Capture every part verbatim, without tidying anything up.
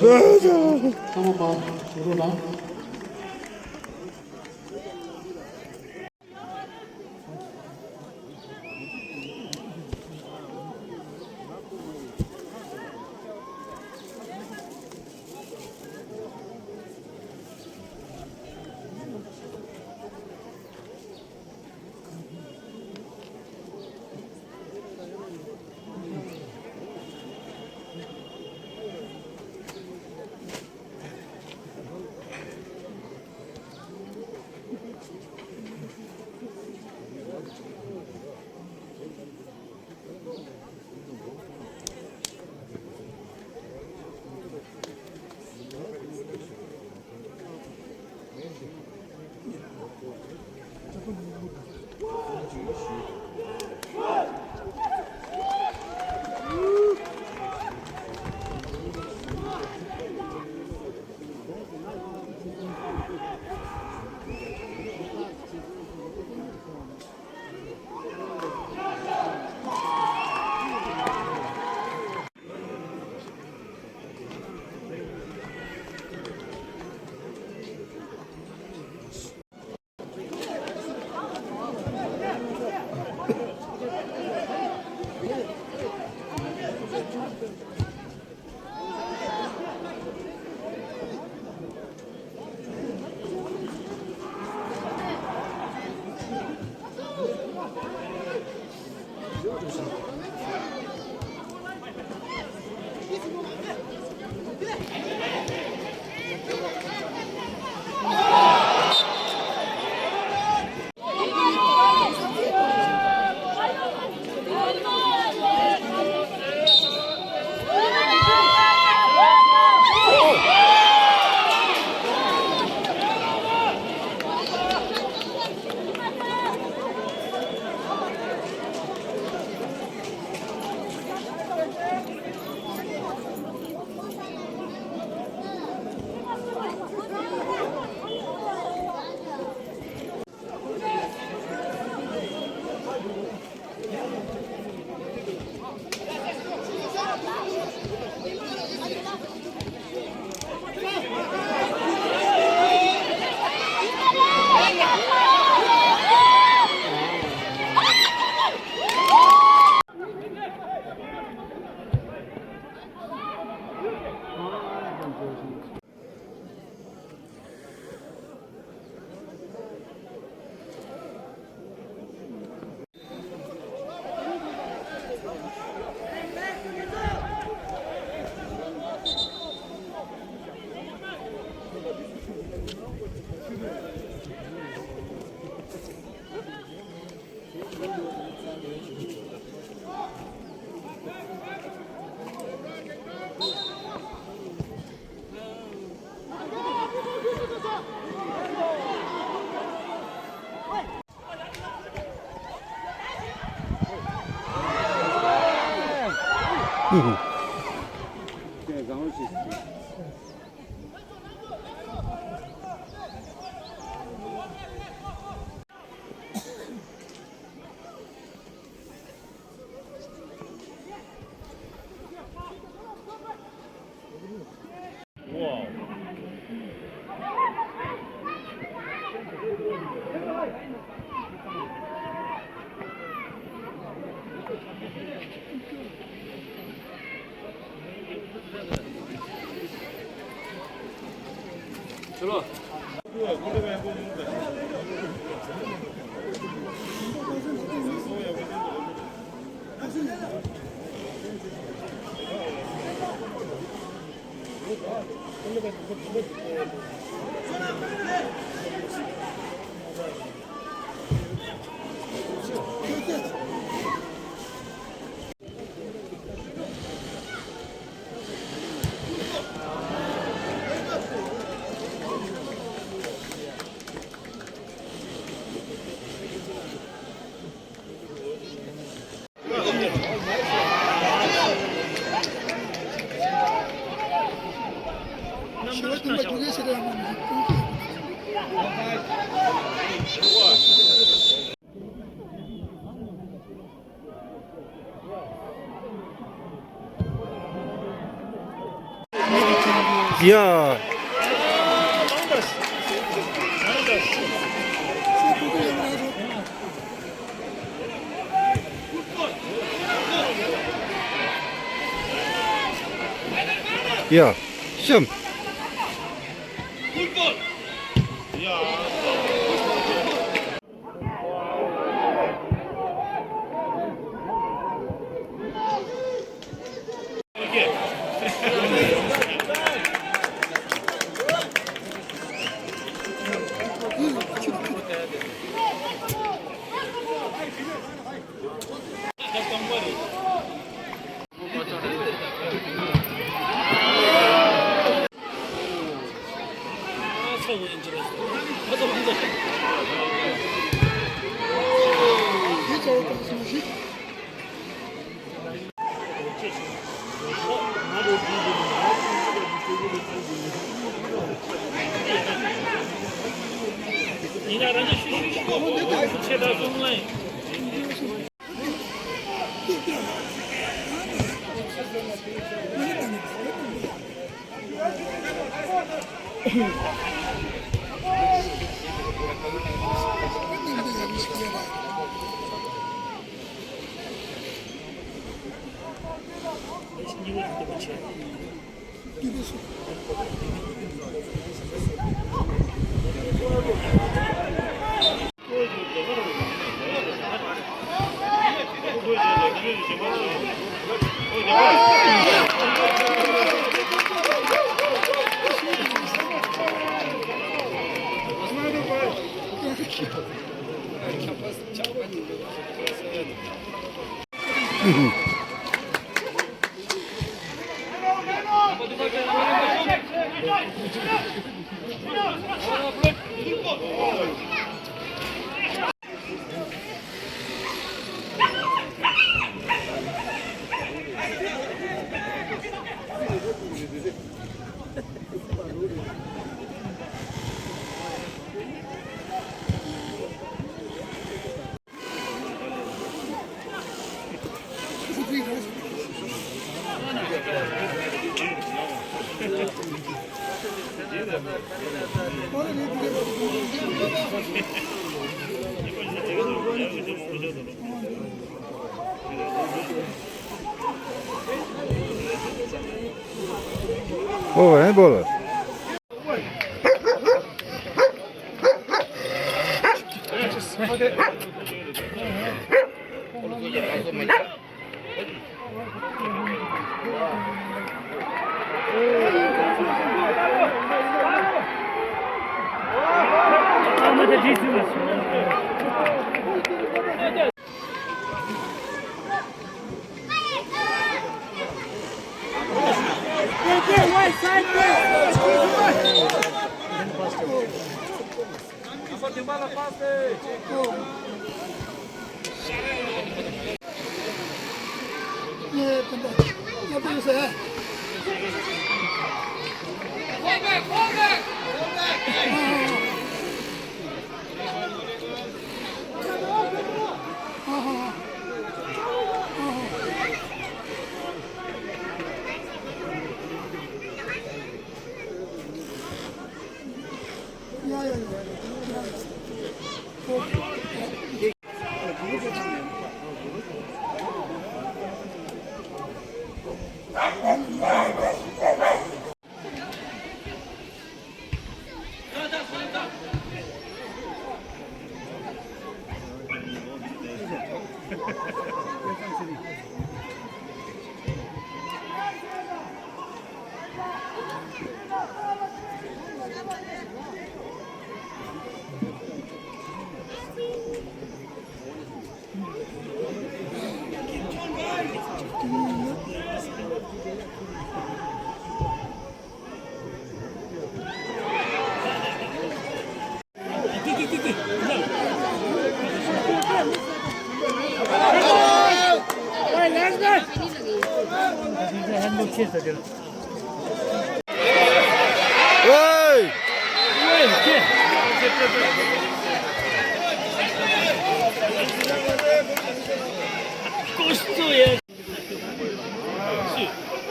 ཚང་མ་ཕར་འགྲོ་རོགས་གནང་། ཡ། ཡ། ཤམ། ཨོ་ཨེ་བོ་ལ།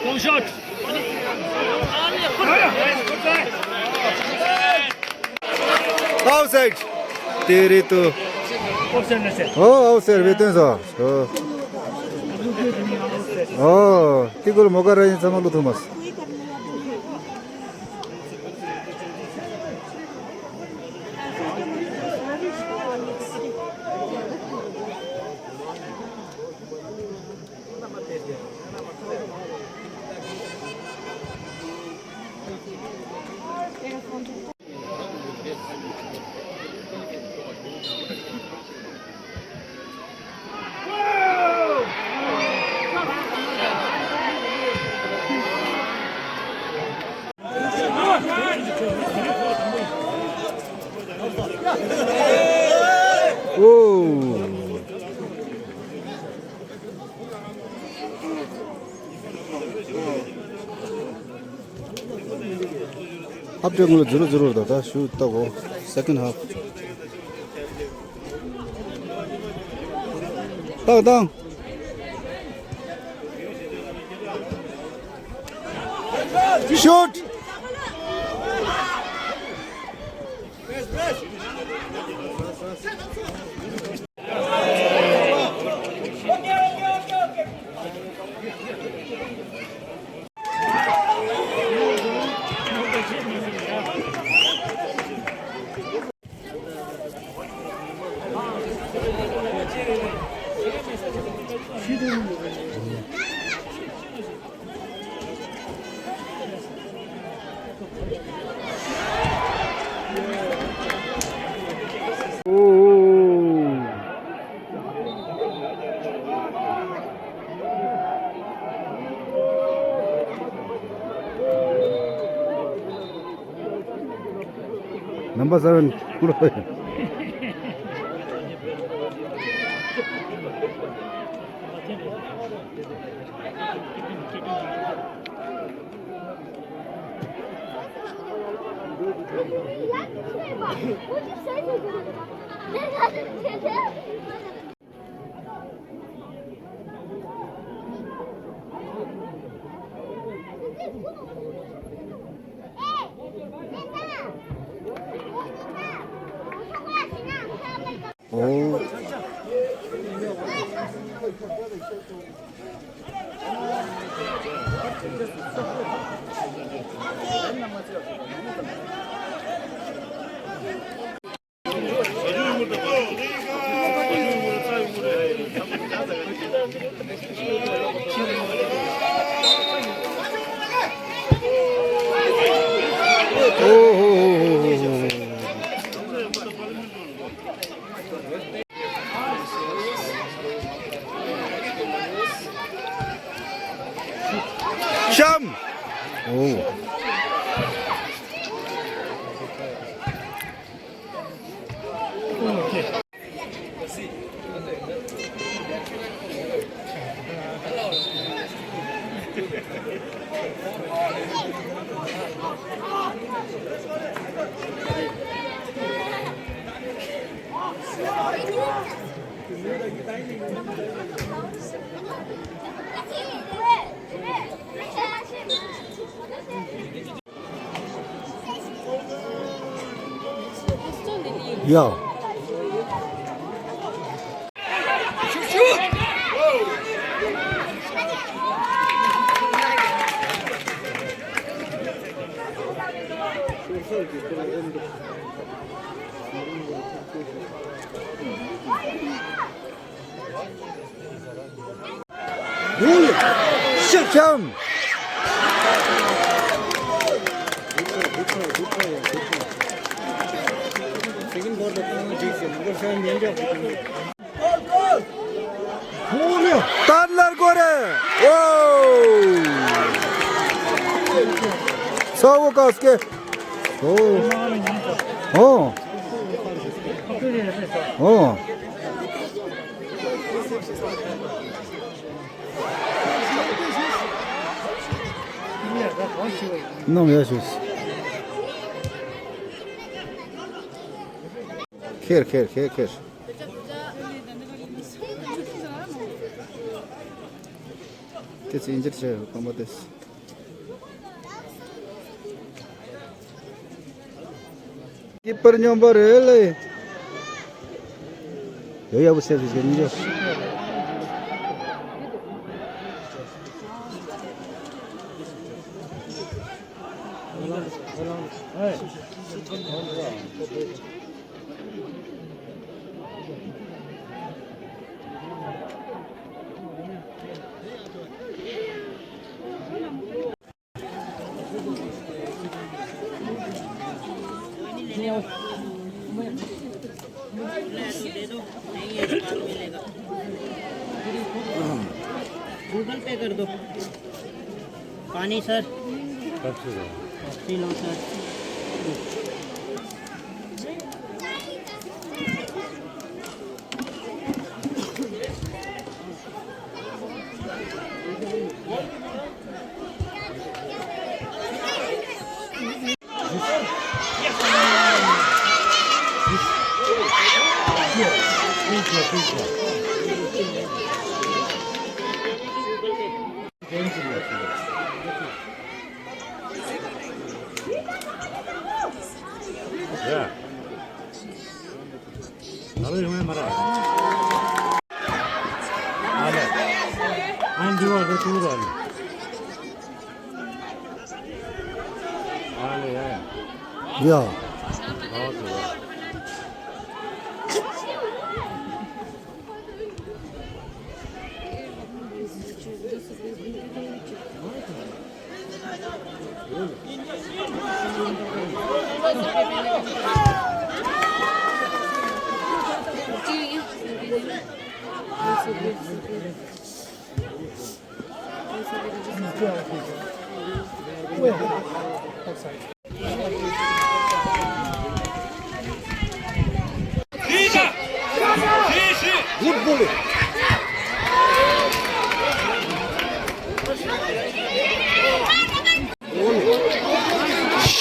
Long shot. དེ་རེད་དོ། ཨོ་ཨོ་ཟེར་བའི་དོན་སོ། ཨོ། ཨོ། དེ་ཀོལ་མོ་ཀ་ར་ཡིན་ཚང་མ་ལོ་ཐུ་མ་སོ། ཧབ་ཏེ་ངོ་ཛི་རོ་ཛི་རོ་རེད། ད་ད་ཤུ་ཏག་གོ། Second half. ཏག་ཏག། Shoot. Number seven. ཤམ། ཨོ། ཡ། ཤམ། ཏར་ལར་གོ་རེ། ཨོ། ཚ་བོ་ཀ་སྐེ། ཨོ། ཨོ། ཨོ། ནམ་ཡ་ཞུས། ཁེར་ཁེར་ཁེར་ཁེར། དེ་ཚེ་ཨིན་ཇར་ཆེ་རྐང་པ་དེ། པར་སྙོམས་པོ་རེད་ལེ། ཡོ་ཡ་བུ་སེ་བི་ཟེར་མི་འཇོག गूगल पे कर दो। पानी सर। पेप्सी लो सर। ཡ།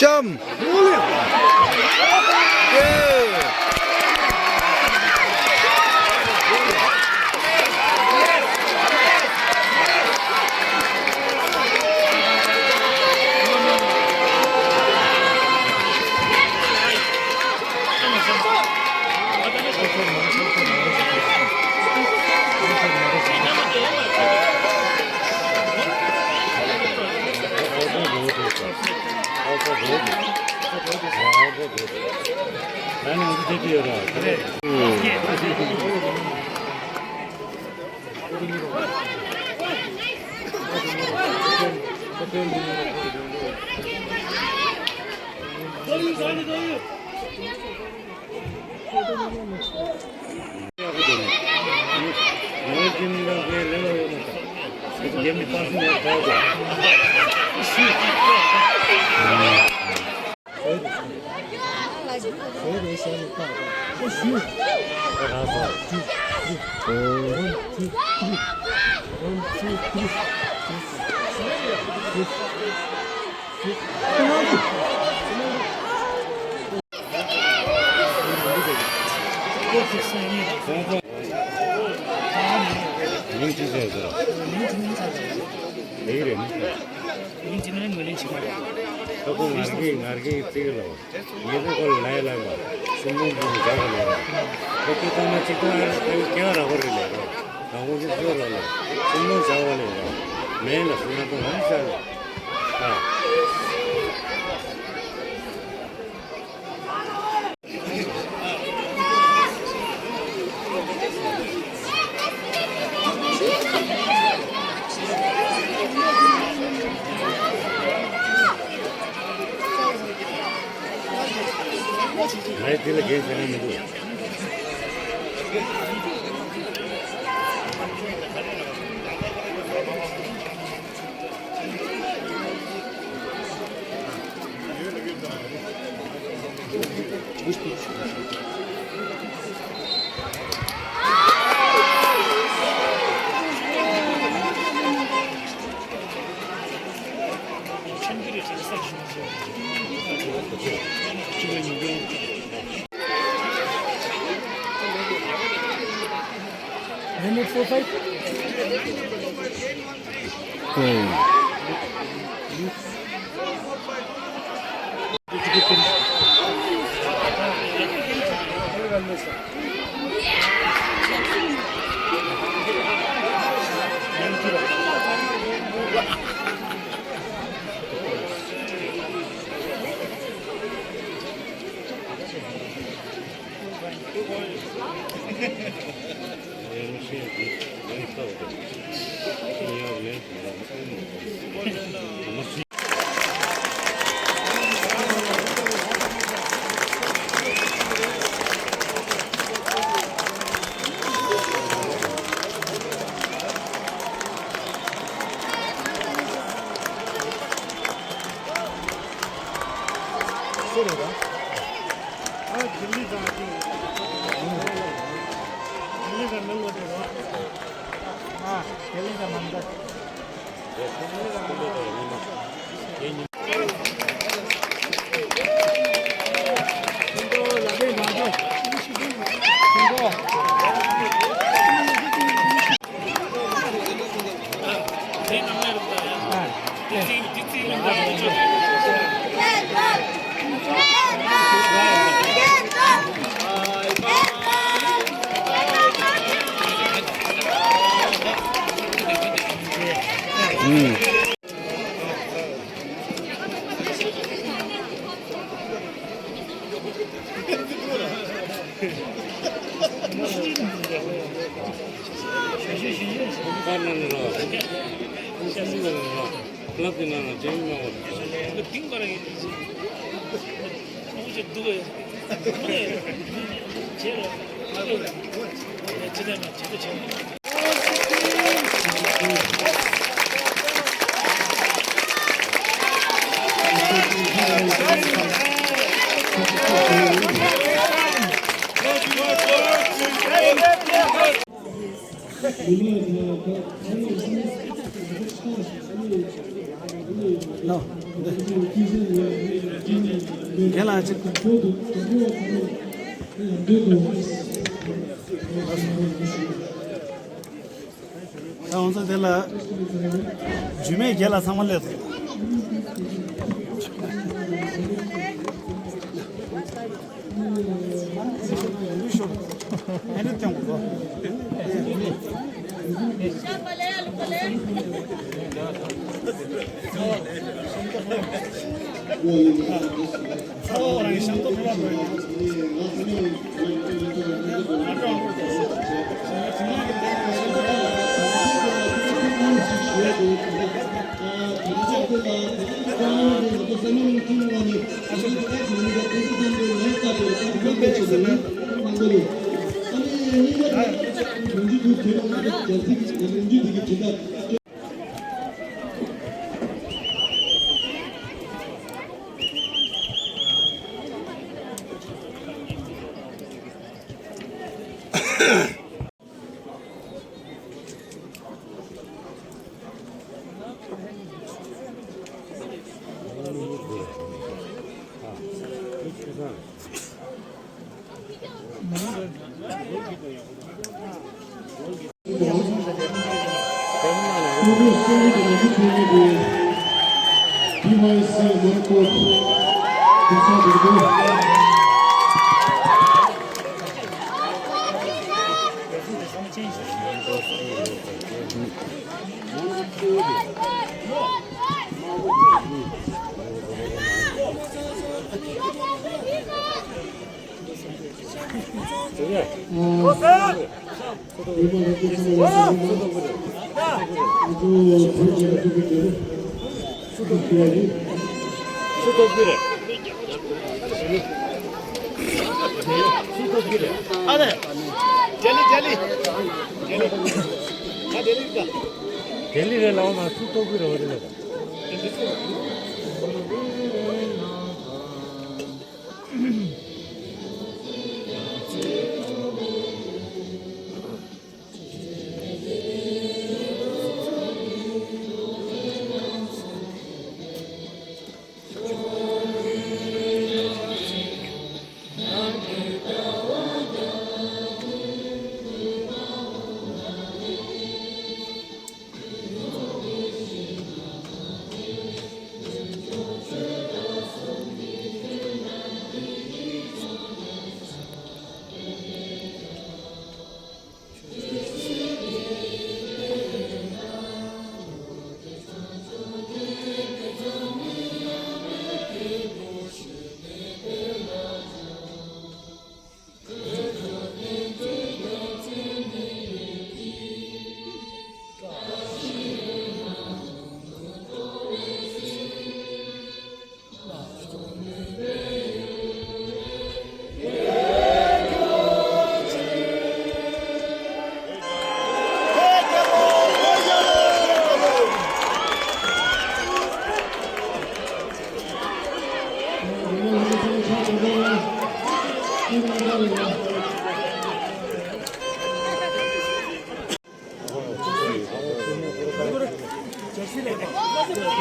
ཤམ། མིང་ཅི་ཟེར་ཟེར། ལེགས་རེད་མི་ཟེར། མིང་ཅི་ནས་ངོས་ལེན་བྱེད་མ་རེད། ད་ཁོ་ངར་གི་ངར་གི་བརྩི་གི་ལོ། ངེད་ཚོ་ཁོ་ལ་ལས་ལ་ལ་སུན་མོ་འབུ་འཇག་གི་ལས་རོ། ཁོ་ཁྱེད་ཚང་མ་ཅིག་ཏུ་ཨ་རི་ཁ་ཡུ་ཁྱེད་ར་བ་རི་ལས་རོ། ད་ཁོ་ཁྱེད་ཚོ་ར་ལ་སུན་མོ་འཇག་བ་ལས་རོ། མེད་ལ་སུན་ན་ཏོ་ང་ནི་ཤ་ལ། ཨ། ང་ཡི་དེ་ལ་འགན་འཁྱེར་ན་མི་འདུག Nine eight four five. Hmm. རྒན་ལགས་ཅིག་ད་འོང་ཙང་དེ་ལ་རྒྱུད་སྨད་བརྒྱད་ལ་ཚང་མ་སླེབས་སོང་། རེད་རེད།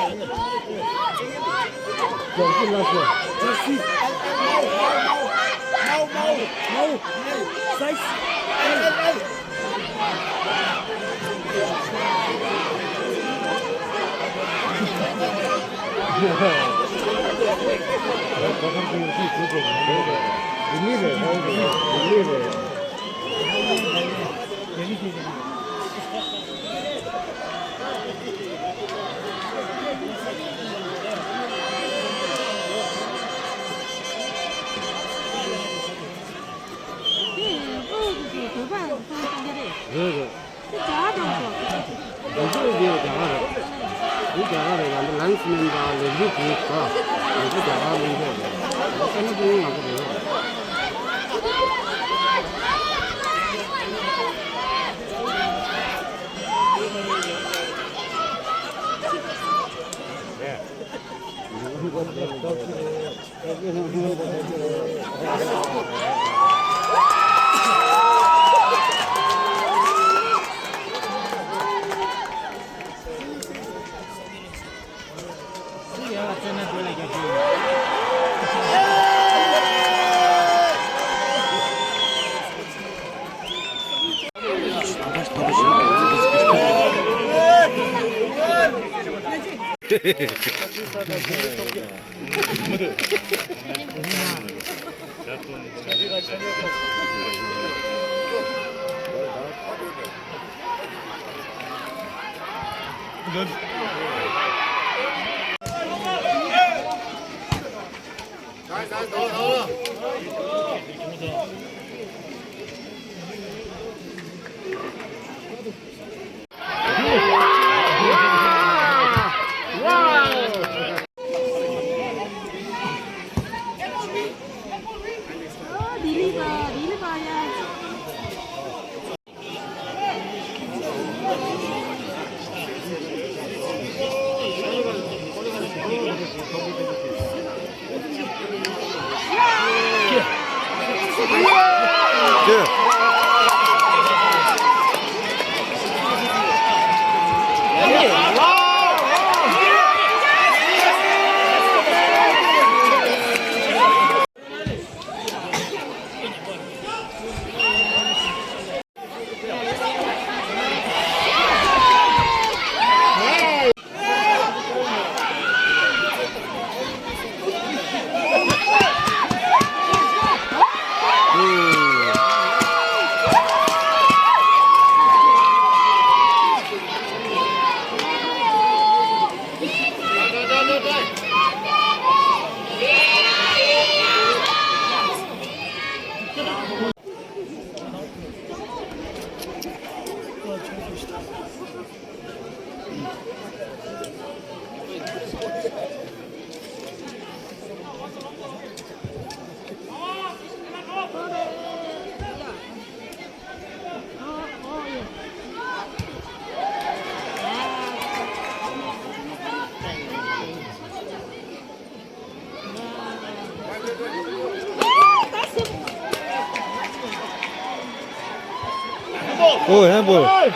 འདི་ཚོ་འདི་རྒྱ་གར་རེད། འདི་རྒྱ་གར་རེད། ང་ཚོ་ལན་སི་མན་པ་ལེགས་རིགས་དེ་གོ། ང་ཚོ་རྒྱ་གར་སློབ་ཕྲུག་རེད། ང་ཚོ་ཚང་མ་ང་ཚོ་རེད། Oh, handball.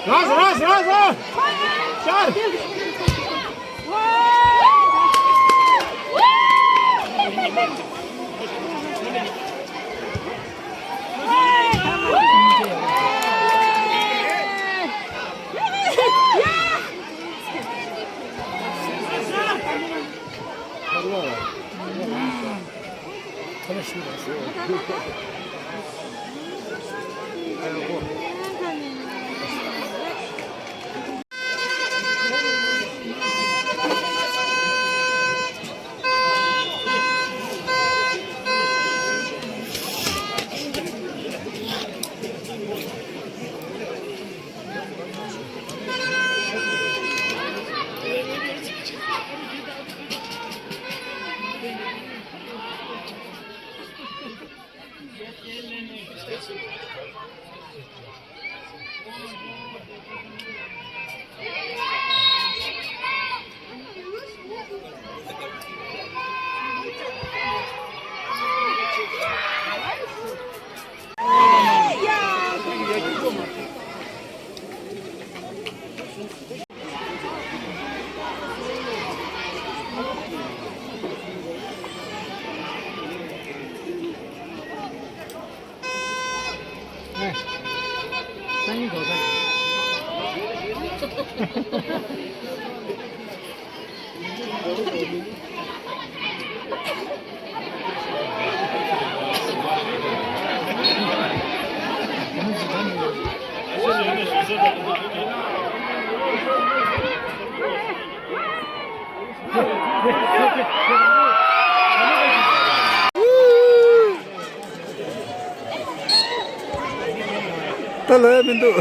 རེད། རེད། རེད། རེད། ཤར། ད་ལོས་མི་འདུག་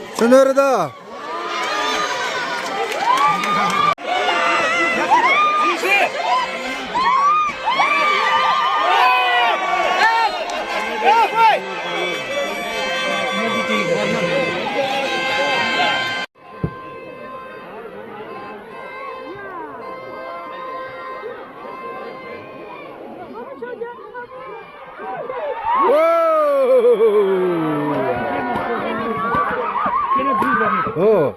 ཨོ། ཚུར་ནོར་རེད་ད། ཨོ།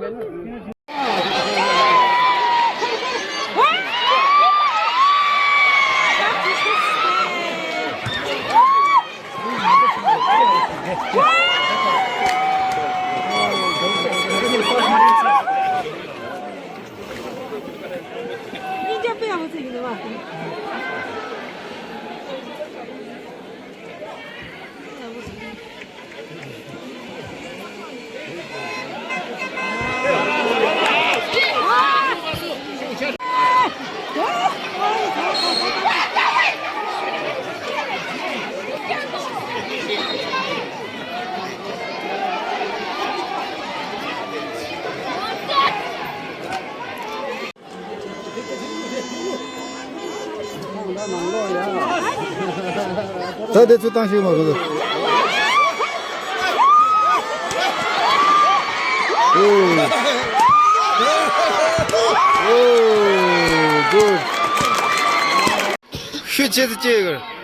ད་དེ་ཚོ་བཏང་ཤེས་མ་རེད། ཨོ། ཨོ། གུཌ། ཤུགས་ཆེ་ཙམ་བྱེད་དགོས།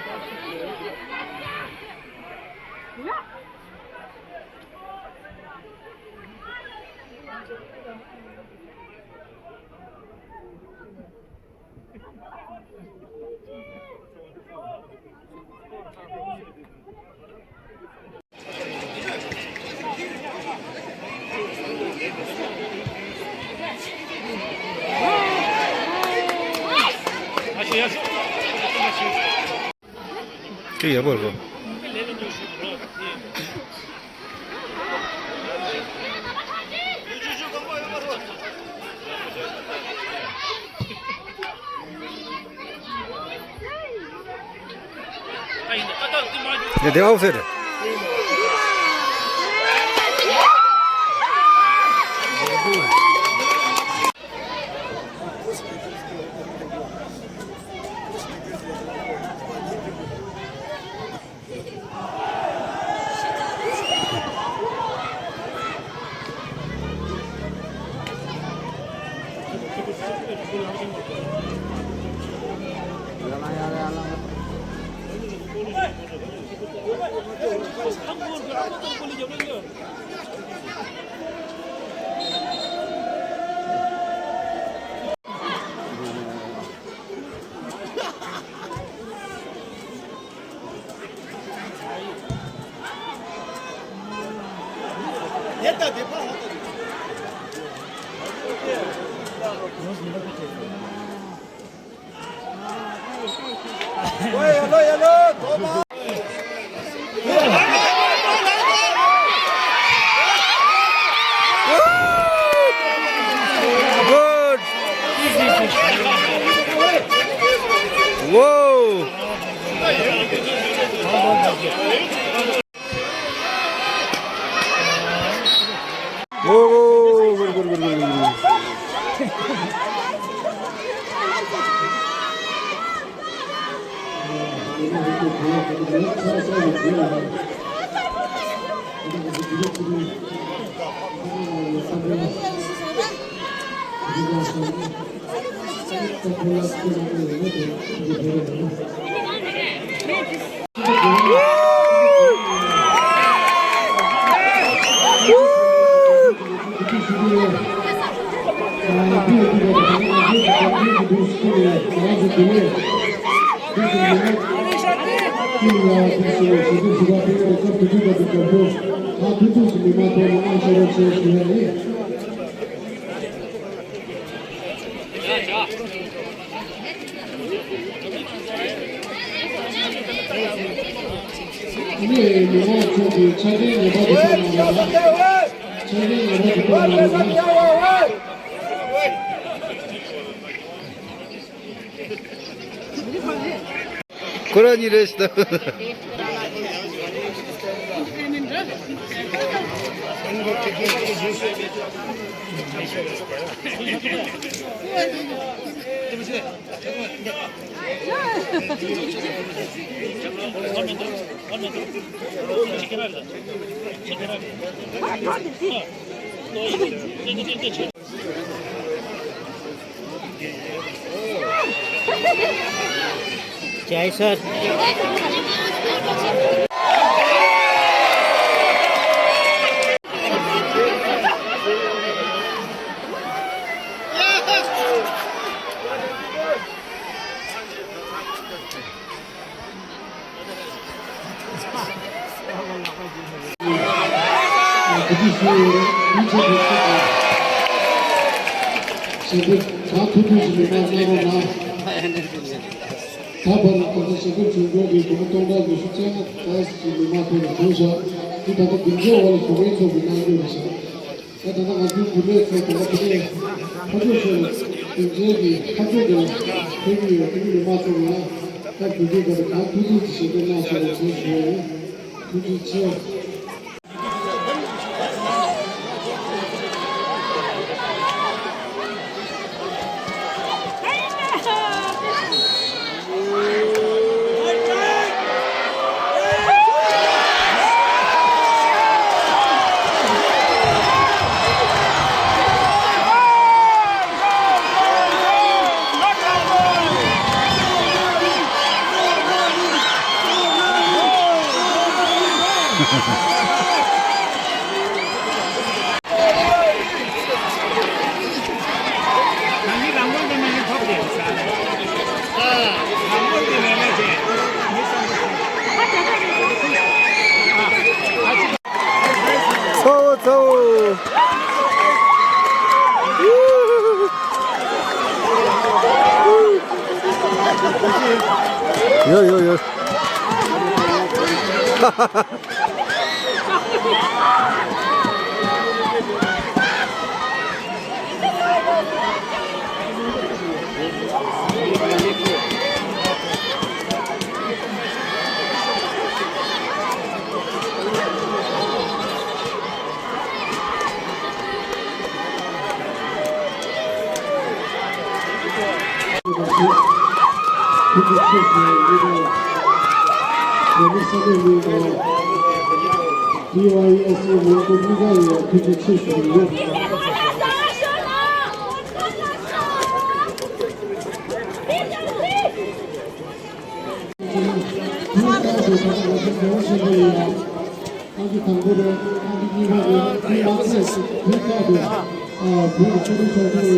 ཁྱེད་ཡག་པོ་རེད། ཡ་དེ་ཨའུ་སའིཌ། Good. Whoa. Whoa, whoa, whoa, whoa, whoa, whoa, whoa. ཁོ་རང་གཉིས་རེད་ཤི་ད། जय सर। ཞུ་ཡོད་རེད། ཡིད་ཆེས་ཡོད་ཚུལ་དང་། ཞལ་འདེབས་གང་ཐུབ་ཐུབ་ཞིག་མི་མང་གནང་རོགས་གནང་། ད་བར་ལ་ད་ལྟ་ཞལ་འདེབས་བྱུང་ཁུངས་ཀྱི་སྒོར་མོ་སྟོང་ཕྲག་ཉི་ཤུ་རྩ་ལྔ་ཙམ་ཞིག་མི་མང་ཐོག་ནས་བྱུང་བཞག་འདི་ད་ལྟ་སྡིངས་ཆའི་འོག་ལ་བཞུགས་མཁན་ཚོ་གིས་གནང་གི་རེད་ཤག་ད་ད་ལྟ་ང་ཚོའི་འགོ་ཁྲིད་ཚོ་ད་ལྟ་དེ་ནས་ཕར་ཕྱོགས་ཕྱོགས་ལ་སྡིངས་ཆའི་གི་ཕར་ཕྱོགས་དེ་ལ་ཕེབས་ཀྱི་ཡོད། དེ་ནི་མི་མང་ཚོ་ལ་ད་གུས་བཀུར་དང་གང་ཐུབ་ཐུབ་ཀྱི་ཞལ་འདེབས་གནང་ཆོག་པའི་ཚུལ་ཞུ་ཡ་ཡིན། ཐུགས་རྗེ་ཆེ། ཚ་བོ་ཚ་བོ། ཡོ་ཡོ་ཡོ། ཨང་ཀི་དང་པོ་རེད། ཨང་ཀི་གཉིས་པ་རེད། དེ་མ་ཚད་དེ་ལྟར་དུ་ཨ་བོད་ཀྱི་ཆོས་ལུགས་ཚོགས་པ་ཡང་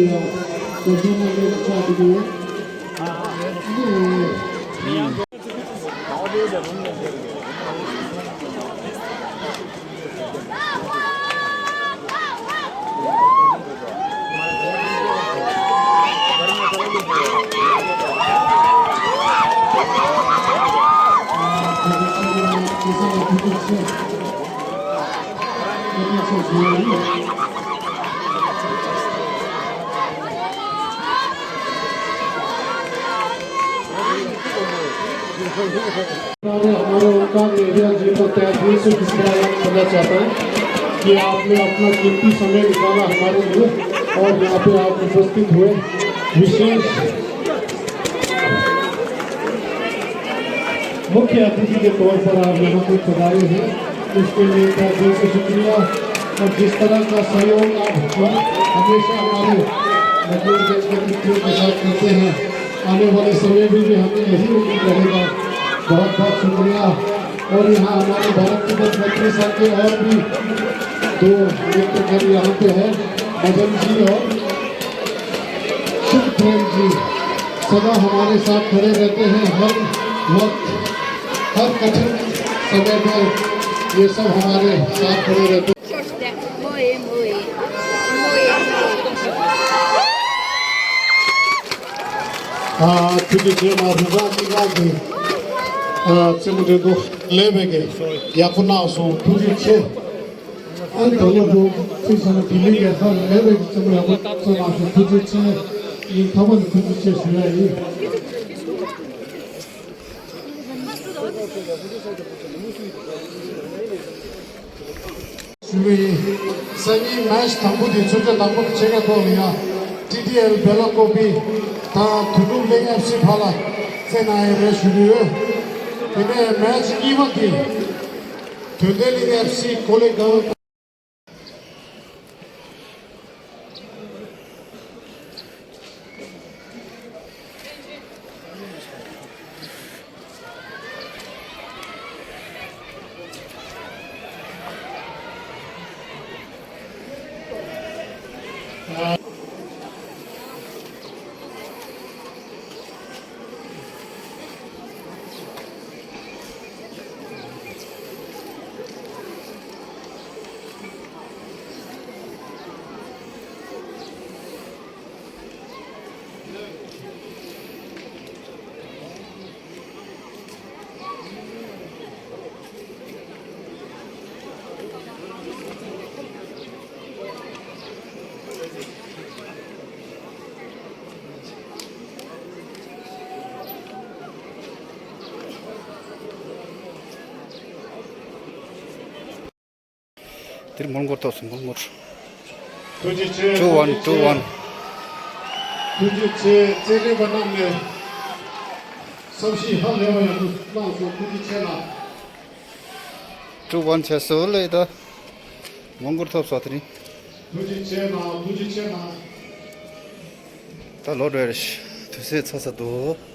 རྒྱབ་སྐྱོར་གནང་མཁན་ཆགས་བསྡད་ཡོད། ཨ་ནི། हमारे ओमकार मीडिया जी को तहे दिल से शुक्रिया अदा करना चाहता हूँ कि आपने अपना कीमती समय निकाला हमारे लिए और यहाँ पे आप उपस्थित हुए। विशेष मुख्य अतिथि के तौर पर आप यहाँ पे पधारे हैं, इसके लिए तहे दिल से शुक्रिया। और जिस तरह का सहयोग आप हमेशा हमारे नगीना जैसे मित्रों के साथ करते हैं, आने वाले समय में भी हमें यही उम्मीद रहेगा। बहुत बहुत शुक्रिया। और यहाँ हमारे भारत तिब्बत मैत्री संघ के और भी दो मित्रगण यहाँ पे हैं, मदन जी और शुभ प्रेम जी सदा हमारे साथ खड़े रहते हैं, हर वक्त, हर कठिन समय में ये सब हमारे साथ खड़े रहते हैं। ཨ་ཐུགས་རྗེ་ཆེ། མ་རུ་ར་ཀི་ར་གི་ཨ་རྩེད་མོ་འགྲན་བསྡུར་ལེགས་པའི་གི་ཡག་པོ་གནང་སོང་། ཐུགས་རྗེ་ཆེ། ཨ་ད་ལོ་འགྲོ་ཚིག་སོང་ན་དེ་ལས་ཀྱང་ཧ་ལས་པའི་རྩེད་མོ་ཡག་པོ་རྩེ་མ་སོང་། ཐུགས་རྗེ་ཆེ། ཉིན་ཐོག་མ་ནས་ཐུགས་རྗེ་ཆེ་ཞུ་ཡ་ཡིན། ཞུ་གི་ཡིན། སང་ཉིན་མེ་ཆི་དང་པོ་དེ་ཚོད་ལྟ་དང་པོ་གི་ཕྱེད་ཀ་ཐོག་ལ་ཡ་ཊི་ཌི་ཨེལ་བེ་ལ་ཀོ་པི་དང་དོན་གྲུབ་གླིང་ཨེཕ་སི་བར་ལ་རྩེད་གནང་ཡ་རེད་ཞུ་གི་ཡོད། དེ་ནས་མེ་ཆི་གཉིས་པ་དེ་དོན་ལྡན་གླིང་ཨེཕ་སི་ཀོ་ལེ་གྷལ། མོལ་འགོ་ཐོབ་སོང་། མོལ་འགོ། ཐུགས་རྗེ་ཆེ། two one, two one. ཐུགས་རྗེ་ཆེ། རྩེད་འགྲན་པ་རྣམས་ནས་བསམ་ཤེས་ཧ་ལས་པ་ཡག་པོ་གནང་སོང་། ཐུགས་རྗེ་ཆེ་གནང་། two one བྱས་སོང་ལེ། ད་མོལ་འགོ་ཐོབ་སོང་། དེ་རིང་། ཐུགས་རྗེ་ཆེ་གནང་། ཐུགས་རྗེ་ཆེ་གནང་། ད་ལོག་འགྲོ་ཡ་རེད། དུས་ཚོད་ཚ་ཚ་འདུག